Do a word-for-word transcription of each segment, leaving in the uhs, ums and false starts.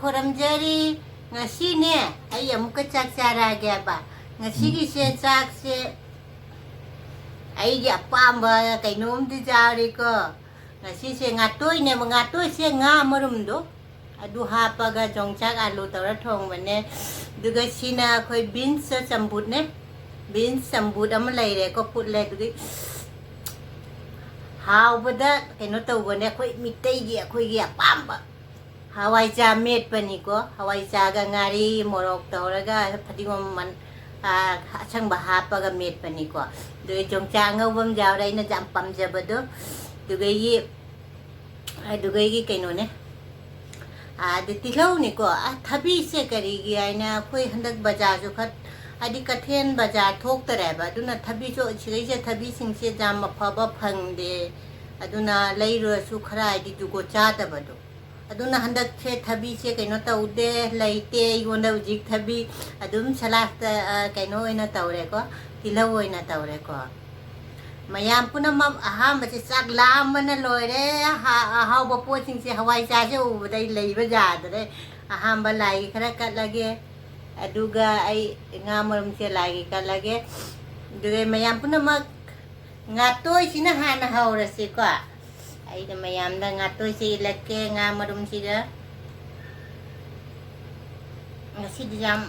ꯈꯣꯏꯔꯝꯖꯔꯤ꯫ ꯉꯁꯤꯅꯦ, ꯑꯩ ꯑꯃꯨꯛꯀ ꯆꯥꯛ ꯆꯥꯔꯛꯑꯒꯦꯕ꯫ ꯉꯁꯤꯒꯤꯁꯦ ꯆꯥꯛꯁꯦ ꯑꯩꯒꯤ ꯑꯄꯥꯝꯕ ꯀꯩꯅꯣꯝꯗꯤ ꯆꯥꯔꯤꯀꯣ꯫ ꯉꯁꯤꯁꯦ ꯉꯥꯇꯣꯏꯅꯦꯕ, ꯉꯥꯇꯣꯏꯁꯦ ꯉꯥ ꯃꯔꯨꯝꯗꯣ, ꯑꯗꯨ ꯍꯥꯞꯄꯒ ꯌꯣꯡꯆꯥꯛ ꯑꯥꯂꯨ ꯇꯧꯔ ꯊꯣꯡꯕꯅꯦ꯫ ꯑꯗꯨꯒ ꯁꯤꯅ ꯑꯩꯈꯣꯏ ꯕꯤꯟꯁ ꯆꯝꯐꯨꯠꯅꯦ꯫ ꯕꯤꯟꯁ ꯆꯝꯐꯨꯠ ꯑꯃ ꯂꯩꯔꯦꯀꯣ, ꯐꯨꯠꯂꯦ꯫ ꯑꯗꯨꯒꯤ ꯍꯥꯎꯕꯗ ꯀꯩꯅꯣ ꯇꯧꯕꯅꯦ, ꯑꯩꯈꯣꯏ ꯃꯤꯇꯩꯒꯤ, ꯑꯩꯈꯣꯏꯒꯤ ꯑꯄꯥꯝꯕ ꯍꯋꯥꯏꯖꯥ ꯃꯦꯠꯄꯅꯤꯀꯣ꯫ ꯍꯋꯥꯏꯖꯥꯒ ꯉꯥꯔꯤ, ꯃꯣꯔꯣꯛ ꯇꯧꯔꯒ, ꯐꯗꯤꯒꯣꯝ ꯃꯟ-, ꯑ, ꯑꯁꯪꯕ ꯍꯥꯞꯄꯒ ꯃꯦꯠꯄꯅꯤꯀꯣ꯫ ꯑꯗꯨꯒ ꯌꯣꯡꯆꯥꯛ ꯑꯉꯧꯕ ꯑꯃ ꯌꯥꯎꯔꯦ, ꯑꯩꯅ ꯌꯥꯝ ꯄꯥꯝꯖꯕꯗꯣ꯫ ꯑꯗꯨꯒꯒꯤ, ꯑꯗꯨꯒꯒꯤ ꯀꯩꯅꯣꯅꯦ, ꯑ, ꯑꯗꯨ ꯇꯤꯜꯍꯧꯅꯤꯀꯣ꯫ ꯑ, ꯊꯕꯤꯁꯦ ꯀꯔꯤꯒꯤ ꯍꯥꯏꯅ ꯑꯩꯈꯣꯏ ꯍꯟꯗꯛ ꯕꯖꯥꯔꯁꯨ ꯈꯔ, ꯍꯥꯏꯗꯤ ꯀꯩꯊꯦꯜ ꯕꯖꯥꯔ ꯊꯣꯛꯇꯔꯦꯕ, ꯑꯗꯨꯅ ꯊꯕꯤꯁꯨ ꯁꯤꯗꯩꯁꯦ ꯊꯕꯤꯁꯤꯡꯁꯦ ꯌꯥꯝ ꯑꯐꯕ ꯐꯪꯗꯦ꯫ ꯑꯗꯨꯅ ꯂꯩꯔꯨꯔꯁꯨ ꯈꯔ ꯍꯥꯏꯗꯤ ꯖꯨꯒꯣꯠ ꯆꯥꯗꯕꯗꯣ꯫ ꯑꯗꯨꯅ ꯍꯟꯗꯛꯁꯦ ꯊꯕꯤꯁꯦ ꯀꯩꯅꯣ ꯇꯧꯗꯦ, ꯂꯩꯇꯦ ꯑꯩꯉꯣꯟꯗ ꯍꯧꯖꯤꯛ ꯊꯕꯤ꯫ ꯑꯗꯨꯝ ꯁꯂꯥꯠꯇ, ꯑ, ꯀꯩꯅꯣ ꯑꯣꯏꯅ ꯇꯧꯔꯦꯀꯣ, ꯇꯤꯜꯍꯧ ꯑꯣꯏꯅ ꯇꯧꯔꯦꯀꯣ꯫ ꯃꯌꯥꯝ ꯄꯨꯝꯅꯃꯛ ꯑꯍꯥꯟꯕꯁꯦ ꯆꯥꯛ ꯂꯥꯝꯕꯅ ꯂꯣꯏꯔꯦ꯫ ꯍꯥ-, ꯑꯍꯥꯎꯕ ꯄꯣꯠꯁꯤꯡꯁꯦ, ꯍꯋꯥꯏꯖꯥꯔꯁꯦ ꯎꯕꯗ ꯑꯩ ꯂꯩꯕ ꯌꯥꯗ꯭ꯔꯦ꯫ ꯑꯍꯥꯟꯕ ꯂꯥꯏꯒꯤ ꯈꯔ ꯀꯠꯂꯒꯦ, ꯑꯗꯨꯒ ꯑꯩ ꯉꯥ ꯃꯔꯨꯝꯁꯦ ꯂꯥꯏꯒꯤ ꯀꯠꯂꯒꯦ꯫ ꯑꯗꯨꯒ ꯃꯌꯥꯝ ꯄꯨꯝꯅꯃꯛ ꯉꯥꯇꯣꯏꯁꯤꯅ ꯍꯥꯟꯅ ꯍꯧꯔꯁꯤꯀꯣ꯫ ꯑꯩꯅ ꯃꯌꯥꯝꯗ ꯉꯥꯇꯣꯏꯁꯦ ꯏꯜꯂꯛꯀꯦ, ꯉꯥ ꯃꯔꯨꯝꯁꯤꯒ꯫ ꯉꯁꯤꯗꯤ ꯌꯥꯝ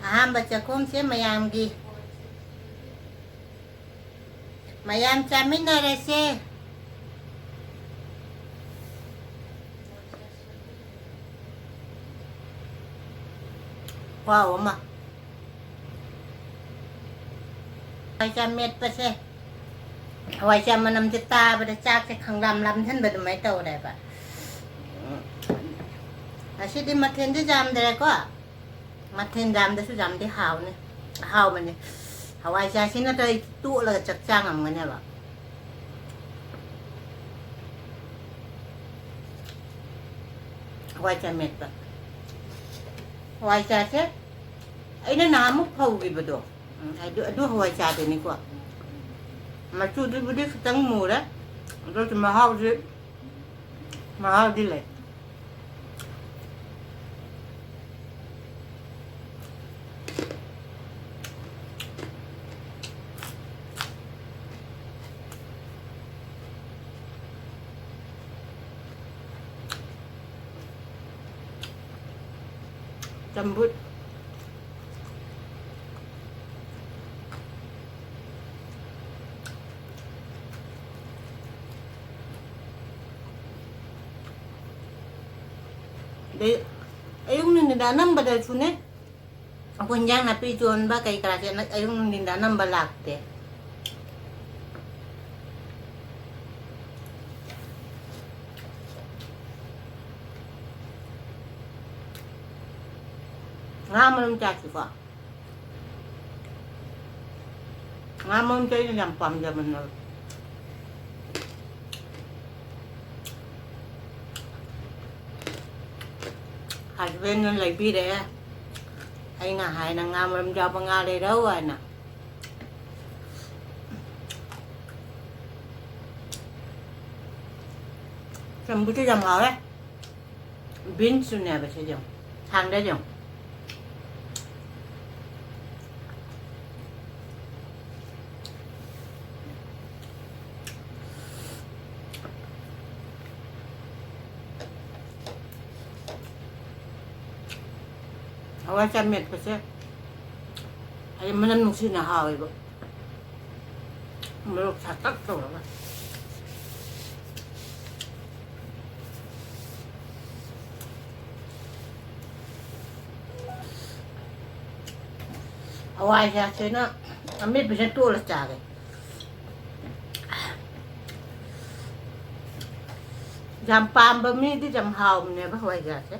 ꯑꯍꯥꯟꯕ ꯆꯥꯛꯈꯨꯝꯁꯦ ꯃꯌꯥꯝꯒꯤ꯫ ꯃꯌꯥꯝ ꯆꯥꯃꯤꯟꯅꯔꯁꯦ꯫ ꯈꯨꯍꯥꯎ ꯑꯃ꯫ ꯍꯋꯥꯏꯖꯥꯔ ꯃꯦꯠꯄꯁꯦ, ꯍꯋꯥꯏꯖꯥꯔ ꯃꯅꯝꯁꯦ ꯇꯥꯕꯗ ꯆꯥꯛꯁꯦ ꯈꯪꯂꯥꯝ ꯂꯥꯝꯁꯤꯟꯕ ꯑꯗꯨꯃꯥꯏꯅ ꯇꯧꯔꯦꯕ꯫ ꯎꯝ꯫ ꯉꯁꯤꯗꯤ ꯃꯊꯦꯜꯗꯤ ꯌꯥꯝꯗ꯭ꯔꯦꯀꯣ꯫ ꯃꯊꯦꯜ ꯌꯥꯝꯗꯁꯨ ꯌꯥꯝꯗꯤ ꯍꯥꯎꯅꯤ꯫ ꯑꯍꯥꯎꯕꯅꯤ꯫ ꯍꯋꯥꯏꯖꯥꯔꯁꯤ ꯅꯠꯇ꯭ꯔꯗꯤ ꯇꯣꯠꯂꯒ ꯆꯥꯛ ꯆꯥ ꯉꯝꯒꯅꯦꯕ꯫ ꯍꯋꯥꯏꯖꯥꯔ ꯃꯦꯠꯄ꯫ ꯍꯋꯥꯏꯖꯥꯔꯁꯦ ꯑꯩꯅ ꯅꯍꯥꯟꯃꯨꯛ ꯐꯧꯈꯤꯕꯗꯣ, ꯎꯝ, ꯑꯗꯨ, ꯑꯗꯨ ꯍꯋꯥꯏꯖꯥꯔꯗꯨꯅꯤꯀꯣ꯫ ꯃꯆꯨꯗꯨꯕꯨꯗꯤ ꯈꯤꯇꯪ ꯃꯨꯔꯦ꯫ ꯑꯗꯨꯁꯨ ꯃꯍꯥꯎꯁꯤ, ꯃꯍꯥꯎꯗꯤ ꯂꯩ꯫ ꯆꯝꯐꯨꯠ꯫ ꯑꯗꯩ ꯑꯌꯨꯛ ꯅꯨꯡꯊꯤꯟꯗ ꯑꯅꯝꯕꯗꯁꯨꯅꯦ, ꯑꯩꯈꯣꯏ ꯏꯟꯖꯥꯡ ꯅꯥꯄꯤ ꯌꯣꯟꯕ ꯀꯩ ꯀꯔꯥꯁꯦ ꯑꯅ-, ꯑꯌꯨꯛ ꯅꯨꯡꯊꯤꯟꯗ ꯑꯅꯝꯕ ꯂꯥꯛꯇꯦ꯫ ꯉꯥ ꯃꯔꯨꯝ ꯆꯥꯁꯤꯀꯣ꯫ ꯉꯥ ꯃꯔꯨꯝꯁꯦ ꯑꯩꯅ ꯌꯥꯝ ꯄꯥꯝꯖꯕꯅꯦꯕ꯫ Husbandꯅ ꯂꯩꯕꯤꯔꯦ꯫ ꯑꯩꯅ ꯍꯥꯏꯅ ꯉꯥ ꯃꯔꯨꯝ ꯌꯥꯎꯕ ꯉꯥ ꯂꯩꯔꯧ ꯍꯥꯏꯅ꯫ ꯆꯝꯐꯨꯠꯁꯦ ꯌꯥꯝ ꯍꯥꯎꯋꯦ꯫ Beansꯁꯨꯅꯦꯕ ꯁꯤꯁꯦ ꯌꯦꯡꯉꯨ꯫ ꯁꯥꯡꯗ ꯌꯦꯡꯉꯨ꯫ ꯍꯋꯥꯏꯖꯥꯔ ꯃꯦꯠꯄꯁꯦ ꯑꯩ ꯃꯅꯝ ꯅꯨꯡꯁꯤꯅ ꯍꯥꯎꯋꯦꯕ꯫ ꯃꯣꯔꯣꯛ ꯁꯥꯇꯛ ꯇꯧꯔꯒ꯫ ꯍꯋꯥꯏꯖꯥꯔꯁꯤꯅ ꯑꯃꯦꯠꯄꯁꯤꯅ ꯇꯣꯠꯂ ꯆꯥꯒꯦ꯫ ꯌꯥꯝ ꯄꯥꯝꯕ ꯃꯤꯗꯤ ꯌꯥꯝ ꯍꯥꯎꯕꯅꯦꯕ ꯍꯋꯥꯏꯖꯥꯔꯁꯦ꯫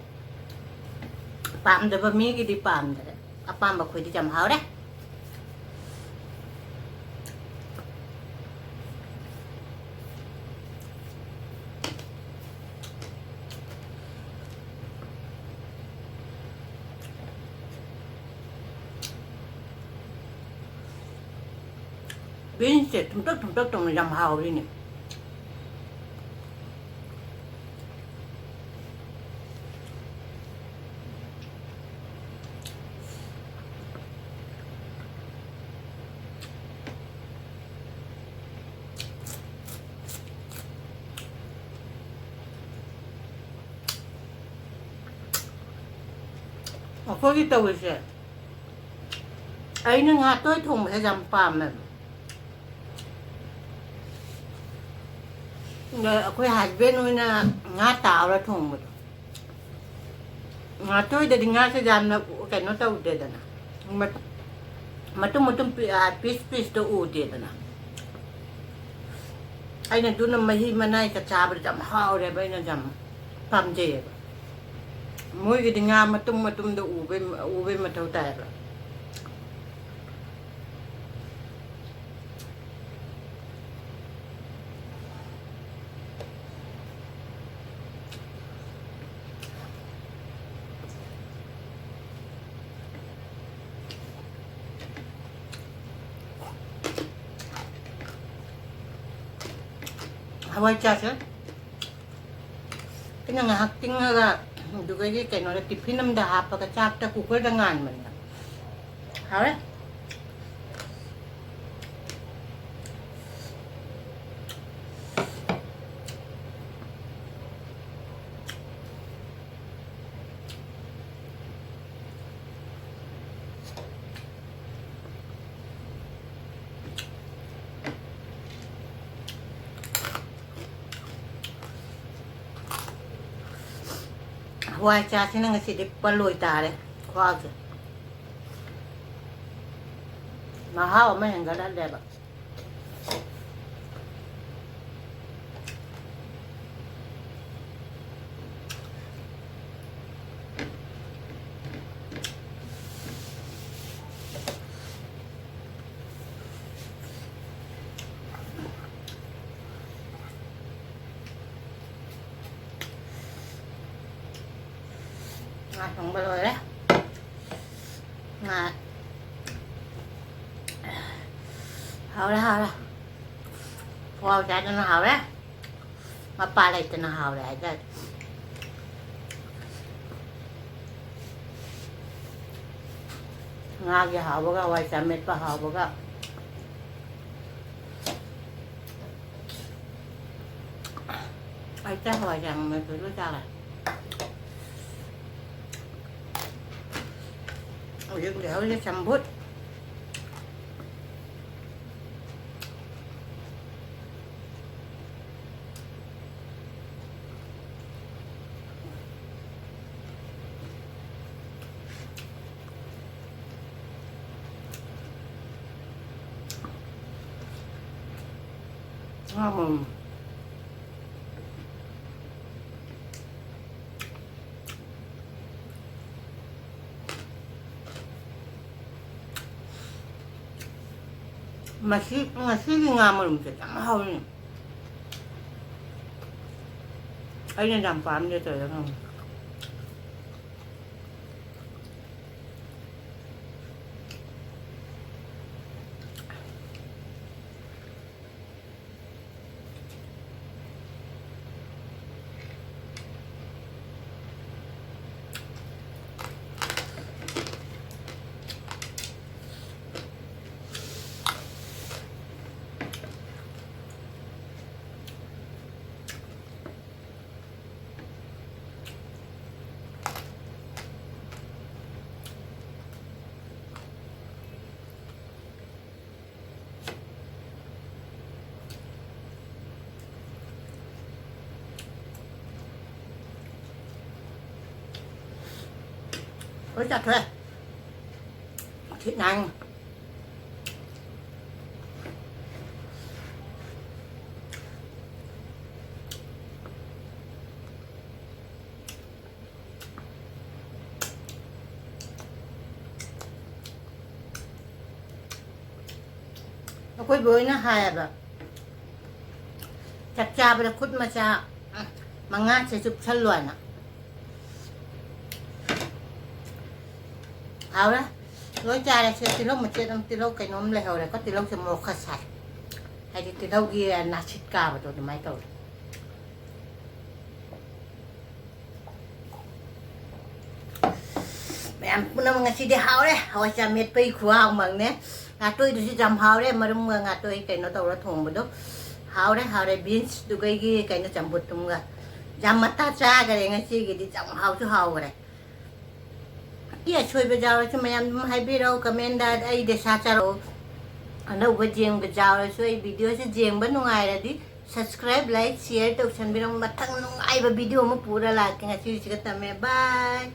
ꯄꯥꯝꯗꯕ ꯃꯤꯒꯤꯗꯤ ꯄꯥꯝꯗ꯭ꯔꯦ꯫ ꯑꯄꯥꯝꯕ ꯑꯩꯈꯣꯏꯗꯤ ꯌꯥꯝ ꯍꯥꯎꯔꯦ꯫ Beansꯁꯦ ꯊꯨꯝꯇꯛ ꯊꯨꯝꯇꯛ ꯇꯧꯅ ꯌꯥꯝ ꯍꯥꯎꯔꯤꯅꯦ꯫ ꯑꯩꯈꯣꯏꯒꯤ ꯇꯧꯔꯤꯁꯦ, ꯑꯩꯅ ꯉꯥ ꯇꯣꯏ ꯊꯣꯡꯕꯁꯦ ꯌꯥꯝ ꯄꯥꯝꯃꯦꯕ꯫ ꯑꯗ ꯑꯩꯈꯣꯏ husband ꯍꯣꯏꯅ ꯉꯥ ꯇꯥꯎꯔ ꯊꯣꯡꯕꯗꯣ, ꯉꯥ ꯇꯣꯏꯗꯗꯤ ꯉꯥꯁꯦ ꯌꯥꯝꯅ ꯀꯩꯅꯣ ꯇꯧꯗꯦꯗꯅ, ꯃꯠ-, ꯃꯇꯨꯝ ꯃꯇꯨꯝ ꯄꯤ-, ꯑ, piece pieceꯇꯣ ꯎꯗꯦꯗꯅ꯫ ꯑꯩꯅ ꯑꯗꯨꯅ ꯃꯍꯤ ꯃꯅꯥꯏꯒ ꯆꯥꯕꯗ ꯌꯥꯝ ꯍꯥꯎꯔꯦꯕ, ꯑꯩꯅ ꯌꯥꯝ ꯄꯥꯝꯖꯩꯌꯦꯕ꯫ ꯃꯣꯏꯒꯤꯗꯤ ꯉꯥ ꯃꯇꯨꯝ ꯃꯇꯨꯝꯗ ꯎꯕꯩ, ꯎꯕꯩ ꯃꯊꯧ ꯇꯥꯏꯌꯦꯕ꯫ ꯍꯋꯥꯏ ꯆꯥꯁꯦ꯫ ꯑꯩꯅ ꯉꯥꯏꯍꯥꯛ ꯇꯤꯡꯉꯒ, ꯑꯗꯨꯗꯒꯤ ꯀꯩꯅꯣꯗ, ꯇꯤꯐꯤꯟ ꯑꯃꯗ ꯍꯥꯞꯄꯒ ꯆꯥꯛꯇ ꯀꯨꯀꯔꯗ ꯉꯥꯟꯕꯅꯤꯅ꯫ ꯍꯥꯎꯔꯦ꯫ ꯍꯋꯥꯏ ꯆꯥꯁꯤꯅ ꯉꯁꯤꯗꯤ ꯄꯜꯂꯣꯏ ꯇꯥꯔꯦ, ꯈꯨꯍꯥꯎꯁꯦ꯫ ꯃꯍꯥꯎ ꯑꯃ ꯍꯦꯟꯒꯠꯍꯜꯂꯦꯕ꯫ ꯉꯥ ꯊꯣꯡꯕ ꯂꯣꯏꯔꯦ꯫ ꯉꯥ ꯍꯥꯎꯔꯦ, ꯍꯥꯎꯔꯦ꯫ ꯈꯨꯍꯥꯎ ꯆꯥꯗꯅ ꯍꯥꯎꯔꯦ꯫ ꯃꯄꯥ ꯂꯩꯇꯅ ꯍꯥꯎꯔꯦ ꯍꯥꯏꯇꯥꯔꯦ꯫ ꯉꯥꯒꯤ ꯍꯥꯎꯕꯒ, ꯍꯋꯥꯏ ꯆꯥꯃꯦꯠꯄ ꯍꯥꯎꯕꯒ꯫ ꯑꯩ ꯆꯥꯛ ꯍꯋꯥꯏꯖꯥꯔ ꯃꯪꯒꯜꯁꯨ ꯂꯣꯏ ꯆꯥꯔꯦ꯫ ꯍꯧꯖꯤꯛ ꯂꯩꯍꯧꯔꯤꯁꯦ ꯆꯝꯐꯨꯠ꯫ ꯎꯝ꯫ ꯃꯁꯤ, ꯉꯁꯤꯒꯤ ꯉꯥ ꯃꯔꯨꯝꯁꯦ ꯌꯥꯝ ꯍꯥꯎꯋꯤ꯫ ꯑꯩꯅ ꯌꯥꯝ ꯄꯥꯝꯖ ꯇꯧꯔꯒ꯫ ꯂꯣꯏ ꯆꯥꯊꯣꯛꯑꯦ꯫ ꯊꯤꯠ ꯅꯥꯏ꯫ ꯑꯩꯈꯣꯏ ꯕꯣꯏꯅ ꯍꯥꯏꯌꯦꯕ, ꯆꯥꯛ ꯆꯥꯕꯗ ꯈꯨꯠ ꯃꯆꯥ ꯃꯉꯥꯁꯦ ꯆꯨꯞꯁꯜꯂꯣ ꯍꯥꯏꯅ꯫ ꯍꯥꯎꯔꯦ꯫ ꯂꯣꯏ ꯆꯥꯔꯦ꯫ ꯁꯦ ꯇꯤꯜꯍꯧ ꯃꯆꯦꯠ ꯑꯃ, ꯇꯤꯜꯍꯧ ꯀꯩꯅꯣꯝ ꯂꯩꯍꯧꯔꯦꯀꯣ꯫ ꯇꯤꯜꯍꯧꯁꯦ ꯃꯣꯔꯣꯛ ꯈꯔ ꯁꯥꯏ꯫ ꯍꯥꯏꯗꯤ ꯇꯤꯜꯍꯧꯒꯤ ꯅꯥꯁꯤꯠ ꯀꯥꯕꯗꯣ ꯑꯗꯨꯃꯥꯏꯅ ꯇꯧꯔꯦ꯫ ꯃꯌꯥꯝ ꯄꯨꯝꯅꯃꯛ ꯉꯁꯤꯗꯤ ꯍꯥꯎꯔꯦ꯫ ꯍꯋꯥꯏꯖꯥꯔ ꯃꯦꯠꯄꯒꯤ ꯈꯨꯍꯥꯎ ꯑꯃꯅꯦ꯫ ꯉꯥꯇꯣꯏꯗꯨꯁꯨ ꯌꯥꯝ ꯍꯥꯎꯔꯦ꯫ ꯃꯔꯨꯝꯒ ꯉꯥꯇꯣꯏ ꯀꯩꯅꯣ ꯇꯧꯔ ꯊꯣꯡꯕꯗꯣ ꯍꯥꯎꯔꯦ, ꯍꯥꯎꯔꯦ꯫ ꯕꯤꯟꯁꯇꯨꯒꯩꯒꯤ ꯀꯩꯅꯣ ꯆꯝꯐꯨꯠꯇꯨꯝꯒ꯫ ꯌꯥꯝ ꯃꯇꯥ ꯆꯥꯈꯔꯦ ꯉꯁꯤꯒꯤꯗꯤ꯫ ꯌꯥꯝ ꯍꯥꯎꯁꯨ ꯍꯥꯎꯈꯔꯦ꯫ ꯑꯁꯣꯏꯕ ꯌꯥꯎꯔꯁꯨ ꯃꯌꯥꯝ ꯑꯗꯨꯝ ꯍꯥꯏꯕꯤꯔꯛꯑꯣ ꯀꯃꯦꯟꯗ, ꯑꯩ ꯗꯁꯥ ꯆꯥꯔꯛꯑꯣ꯫ ꯑꯅꯧꯕ ꯌꯦꯡꯕ ꯌꯥꯎꯔꯁꯨ ꯑꯩ ꯚꯤꯗꯤꯑꯣꯁꯦ ꯌꯦꯡꯕ ꯅꯨꯡꯉꯥꯏꯔꯗꯤ subscribe, like, share ꯇꯧꯁꯟꯕꯤꯔꯝꯃꯨ꯫ ꯃꯊꯪ ꯅꯨꯡꯉꯥꯏꯕ ꯚꯤꯗꯤꯑꯣ ꯑꯃ ꯄꯨꯔ ꯂꯥꯛꯀꯦ꯫ ꯉꯁꯤꯒꯤꯁꯤꯒ ꯇꯝꯃꯦ꯫ Bye꯫